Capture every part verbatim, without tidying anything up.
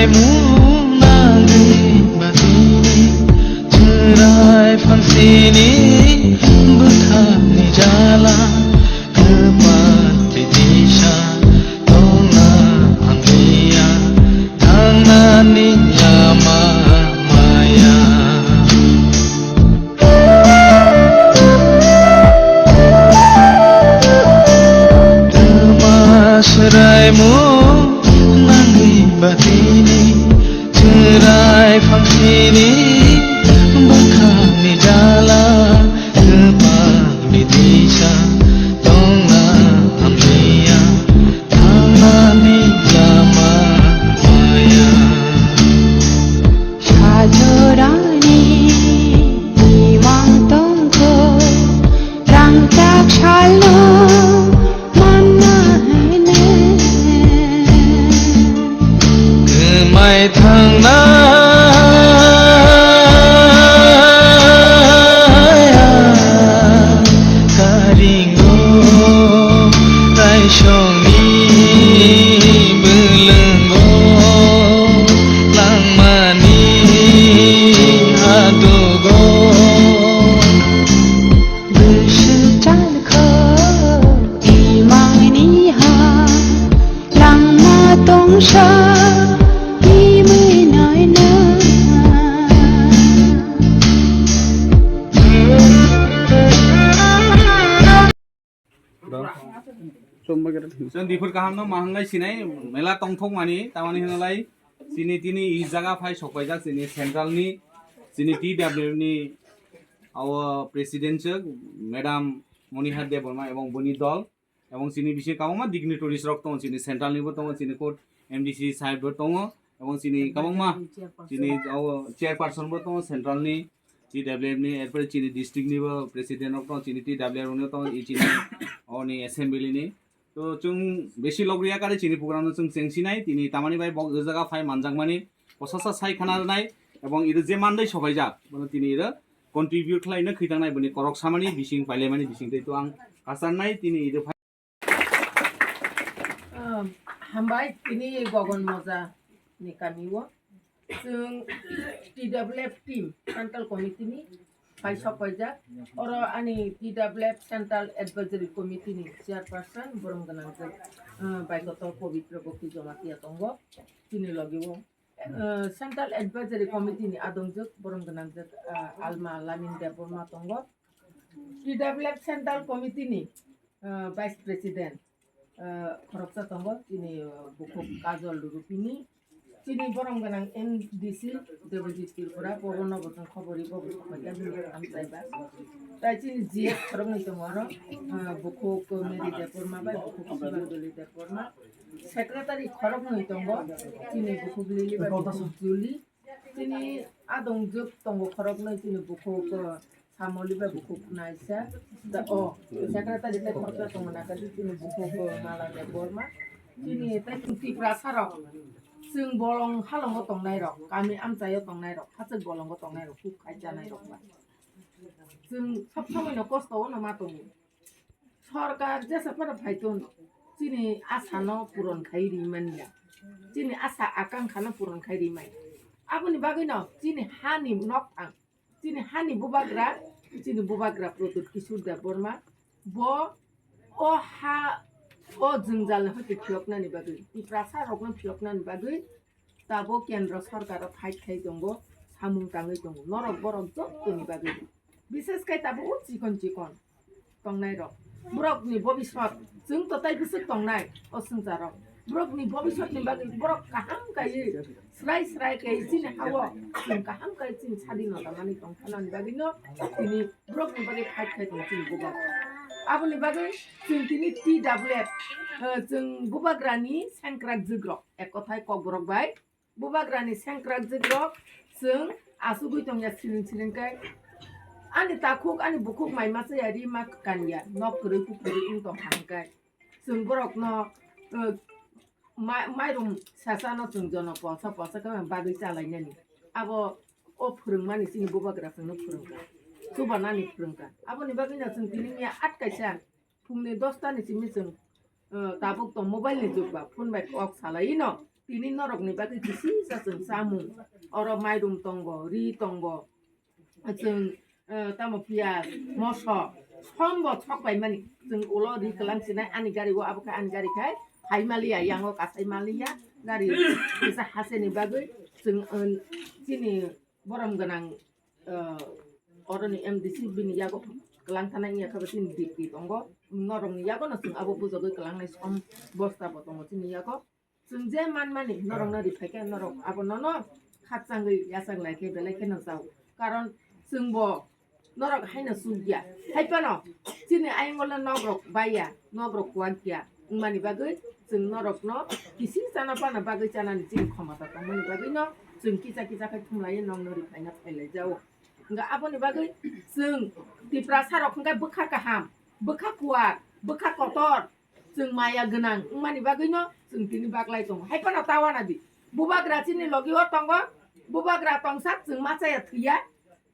Mung nangwi batini chwrai phangsini bwkhakni jala kwpal tisa tongna hamliya thangnani lama maya. Twma swraimo nangwi batini chwrai phangsini bwkhakni jala kwpal bitisa tongna hamliya thangnani lama maya. Sajorani imang tongkho, rangchak salno manna hene. Kwmai thangnai karingo raisongni bwlwngo langmani hadugo. Bwswk chalkho imangni ha langma tongsa imwi naina. Chwng diphir kaham no mahanglai sinai mela tongthok mani tamani hinalai chini tini i jaga phai sokpaijak chini central ni chini T W F ni awo president chwk madam Monihar Debbarma ebong boni dol ebong chini bisingo kwbangma dignitaries rok tongo chini central ni bo tongo chini court M D C sahib bo tongo ebong chini kwbangma chini awo chairperson bo tongo central ni T W F ni, erpore chini district ni bo president rok tongo, chini T W F ni tongo, i chini oni assembly ni. To chwng besi log riya kare chini program no chwng chengsinai, tini tamani bai bok o jaga phai manjakmani, bosasa sai khana nai, ebong iro je mandai sobaijak, bono tini iro contribute khlai no khitang nai, boni korok samani bising pailai mani bising tei to ang kasar nai, tini iro phai. Ah, hambai, tini Gogon Moja ni kami o. Chwng T W F team, Central Committee ni phai sok paijak. Oro ani T W F Central Advisory Committee ni chairperson, borom gwnang jwk, ah, Baikotor Pabitra Bhakti Jamatia tongo, chini logi o. Ah, Central Advisory Committee ni adongjwk, borom gwnang jwk, ah, Alma Lamin Debbarma tongo. T W F Central Committee ni, ah, Vice President, ah, khoroksa tongo, chini, ah, bukhuk Kajol Rupini, chini borom gwnang M D C Debojit Tripura, bobono bo chwng khobor ri, bobo sokphaikha, bini hamsaiba. Tai chini G F khoroknwi tongo oro, ah, bukhuk Mary Debbarma bai bukhuk Sibanduli Debbarma. Secretary khoroknwi tongo, chini bukhuk Lily bai bukhuk Julie. Chini adongjwk tongo khoroknwi, chini bukhuk, uh, Samoli bai bukhuk naisa. Da, oh, secretary tei khoroksa tongo naka di chini bukhuk, uh, Mala Debbarma. Chini tei chwng Tiprasa rok. Chwng bolong halongo tongnai rok, kami amchaio tongnai rok, hachwk bolongo tongnai rok, kuk khai chanai rok ba. Chwng sob somoi no kosto o no ma tongo. Sorkar jesa phano phai ton, chini asa no puron khai ri manya, chini asa akankha no puron khai ri manya. Aboni bagwi no chini hani nok ang, chini hani bubagra, chini bubagra Pradyut Kishore Debbarma, bo o ha, o jwngjal ni hoite phiyoknani bagwi, Tiprasa rok no phiyoknani bagwi, tabuk kendro sorkar o fight khai tongo, samung tangwi tongo, norok borok jottoni bagwi. Bishes khai tabuk o chikon chikon tongnai rok, borok ni bobisot, chwng to tai bwswk tongnai o swngcharo, borok ni bobisot ni bagwi borok kaham kaiwi srai srai kaiwi chini ha o chwng kaham kaiwi chini sadinota manwi tongthana ni bagwi no tini borok ni bagwi fight khai tongo chini bubak. Aboni bagwi chwng tini T W F, eh, chwng bubagra ni sengkrak jwk rok. Ek kothai kokborok bai bubagrani sengkrak jwk rok chwng achugwi tongya siling siling khe. Ani takhuk, ani bukhuk mai masa ya ri ma kanya, nok kwrwi kuphuru wng tong kha hwnkhe. Chwng borokno, uh, ma-, mairum sasano chwng jono ponsa ponsa khe bagwi chalainani. Abo o phwrwngmani chini bubagra chwngno phwrwngkha, chubanani phwrwngkha. Aboni bagwino chwng tini miya at kaisa phungni dosta ni simi chwng, uh, tabuk tong mobile ni jug ba, phone bai kok salai no. Tini norokni bagwi kisi sa chwng chamung, oro mairum tongo, ri tongo, chwng, eh, tamo piyaj, moso, sombo sok paimani. Chwng ulo ri kwlang sinai ani gari o, abo khe ani gari khai phai maliya, yango kasai maliya gari kisa haseni bagwi chwng, eh, chini borom gwnang, eh, oroni M D C bini yago kwlang thana wngya khe bo chini D P tongo, norokni yago no chwng abo bujagwi kwlangnai som bosta bo tongo chini yago. Chwng je manmani norokno ri phai khe norok abo nono khakchangwi yachak lai khe belai kheno jao. Karon chwngbo norok haino chukya. Hai phano chini ayangole nokrok baiya, nokrok kuwak ya wngmani bagwi chwng norokno kisi chana phano bagwi chanani chini khomota tongmani bagwino chwng kisa kisa khe thumlaiwi nokno ri phaina phai lai jao. Hwnkhe aboni bagwi chwng Tiprasa rok hwnkhe bwkha kaham, bwkha kuwak, bwkha kotor, chwng maya gwnang wngmani bagwino chwng tini baglai tongo. Hai phano ta wana di. Bubagra chini logi o tongo. Bubagra tongsa chwng machaya thwiya.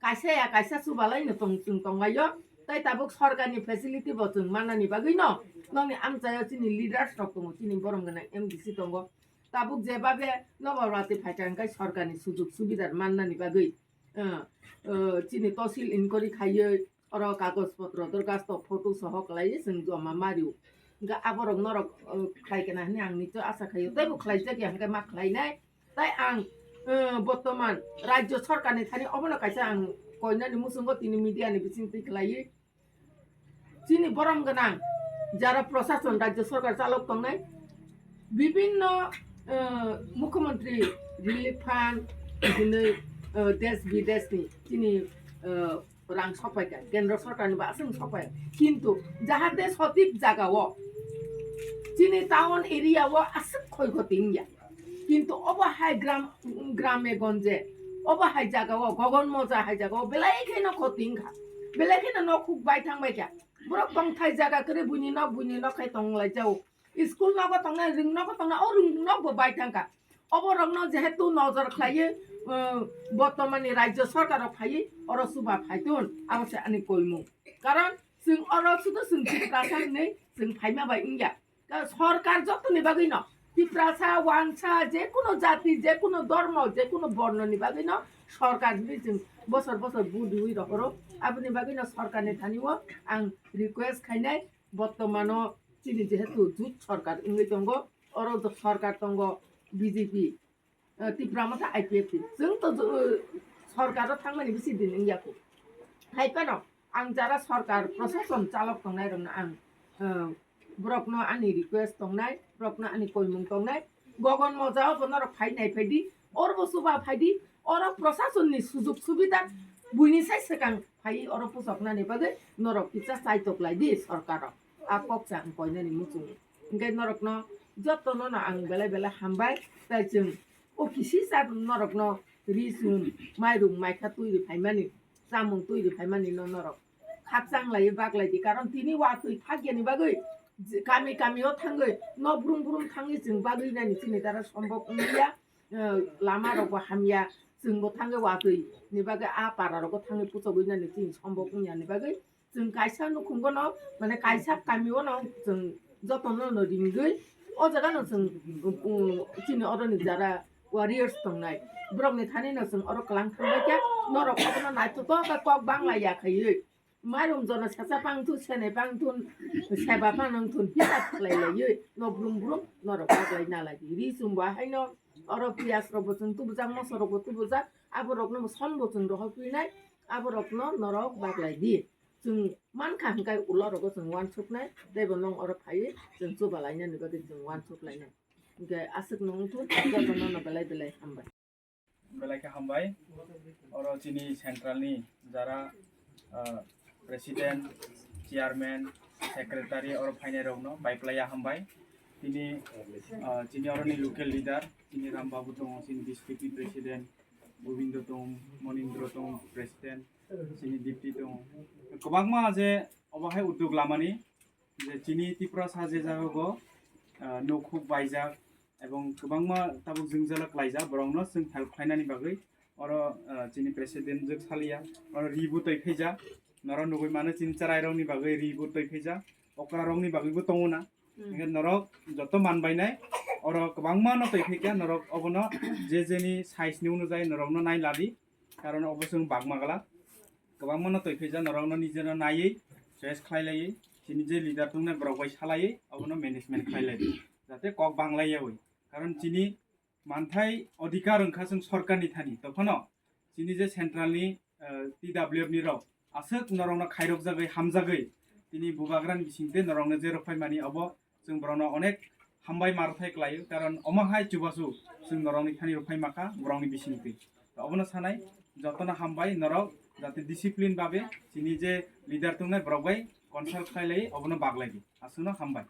Kaisa ya kaisa chubalaino tong, chwng tonglaio. Tai tabuk sorkarni facility bo chwng mannani bagwino nokni amchaio chini leaders rok tongo, chini borom gwnang M D C tongo. Tabuk jebabe nobar wati phaikha hwnkhe sorkarni sujug subida mannani bagwi, eh, eh, chini tosil inquiry khaiwi, oro kagoj potro dorkhasto photo soho kwlaiwi chwng joma mario. Hwnkhe aborok norok, eh, khlai kana hwnwi ang nicho asa khaio, teibo khlaijakya hwnkhe ma khlainai. Tai ang, eh, bortoman rajyo sorkarni thani obono kaisa ang koinani muchungo tini media ni bisingtwi khlaiwi chini borom gwnang jara prosason rajyo sorkar chalok tongnai bibinno, eh, mukhyamantri relief fund hinwi, eh, desh bideshni chini, eh, rang sokpaikha, kendro sorkarni bo aswk sokpai. Kintu jahate sotik jagao chini town area o aswk khoi khoti wngya. Kintu obo hai gram, grame gonje, obo hai jagao, gogon moja hai jagao belai kheno khoti wngkha. Belai kheno nok huk bai thang baikha. Borok tongthai jaga kwrwi buini nok, buini nok khai tong lai jao. School nogo tongnai, ring nogo tongnai, o ring nok bo bai thangkha. Obo rokno jehetu nojor khlaiwi, uh, bortomani rajyo sorkar rok phaiwi oro chuba phaitun, abo se ani koimung. Karon chwng oro sudu chwng Tiprasa hinwi chwng phaima bai wngya. Ka sorkar jotoni bagwino Tiprasa, wansa, jekuno jati, jekuno dhormo, jekuno bornoni bagwino sorkar hinwi chwng bosor bosor vote riwi rohoro. Aboni bagwino sorkarni thani o ang request khainai, bortomano chini jehetu jut sorkar wngwi tongo, oro jok sorkar tongo B J P, eh, Tipra Motha I P F T. Chwng to, eh, sorkaro thangmani bisi din wngya kho. Hai phano ang jara sorkar prosason chalok tongnai rokno ang, eh, borokno ani request tongnai, borokno ani koimung tongnai. Gogon moja o bo norok phai nai phai di, oro bo chuba phai di, oro prosasonni sujug subida buini sai swkang phai oro puchoknani bagwi norok kisa chaitok lai di sorkar rok. A kok sa ang koinani muchungo. Hwnkhe norokno jotono no ang belai belai hambai, tai chwng o kisi sa norokno ri chum, mairum, maikha twi ri phaimani, chamung twi ri phaimani no norok khakchang lai baglai di, karon tini watwi thakyani bagwi je kami kami o thangwi no brum brum thangwi chwng bagwi nani chini dara sombok wngya, eh, lama rok bo hamya, chwng bo thangwi watwi ni bagwi a para rogo thangwi puchogwi nani chini sombok wngya ni bagwi chwng kaisa nukhungo no, mane kaisa kami o no chwng jotono no ringwi o jaga no chwng, um, chini oro ni jara warriors tongnai borok ni thani no chwng oro kwlang thangbai khe norok obono naithotok khe kok bangla ya khaiwi mairum jono sacha pang thun, sene pang thun, seba pang nang thun hisab khlai laiwi no brum brum norok baglai na lai di. Ri chum bo haino oro piyaj rok bo chwng tubujak, moso rok bo tubujak, abo rok no bo som bo chwng rohor phinai, abo rok no norok baglai di. Chwng mankha hwnkhe ulo rogo chwng uansuknai, teibo nwng oro phaiwi chwng chuba lainani bagwi chwng uansuk lainai. Hwnkhe aswk nwng wngthun, jotono no belai belai hambai. Belai khe hambai. Oro chini central ni jara, ah, president, chairman, secretary oro phainai rokno bai phlaiya hambai. Tini, ah, chini oroni local leader, chini Ram Babu tongo, chini district ni president, Gobindo tong, Monindro tong, president, chini deputy tong. Kwbangma je obo hai uddog lamani je chini Tiprasa je jaga go, ah, nok huk baijak ebong kwbangma tabuk jwngjal klaijak, borokno chwng help khlainani bagwi oro, ah, chini president jwk saliya, oro ri bo twi phaijak, norok nugwi mano chini chwrairokni bagwi ri bo twi phaijak, okrarokni bagwi bo tongo na. Hingke norok joto manbainai, oro kwbangma no twi phaikha, norok obono je jeni size ni unujai norok no nai ladi, karon obo chwng bagma glak. Kwbangma no twi phaijak, norok no nijeno naiwi choice khlai laiwi, chini je leader tongnai borok bai salaiwi obono management khlai lai, jate kok banglai yawi. Karon chini manthai odhikar wngkha chwng sorkar ni thani, tokhono chini je central ni, eh, T W F ni rok aswk norok no khairok jagwi hamjagwi tini bubagra ni bisingtwi norok no je rwphai mani obo chwng borok no onek hambai ma rwphai klaio, karon omo hai chubachu chwng norok ni thani rwphai makha borok ni bisingtwi. To obono sanai jotono hambai norok jate discipline babe chini je leader tongnai borok bai consult khlai lai obono baglai di aswkno hambai.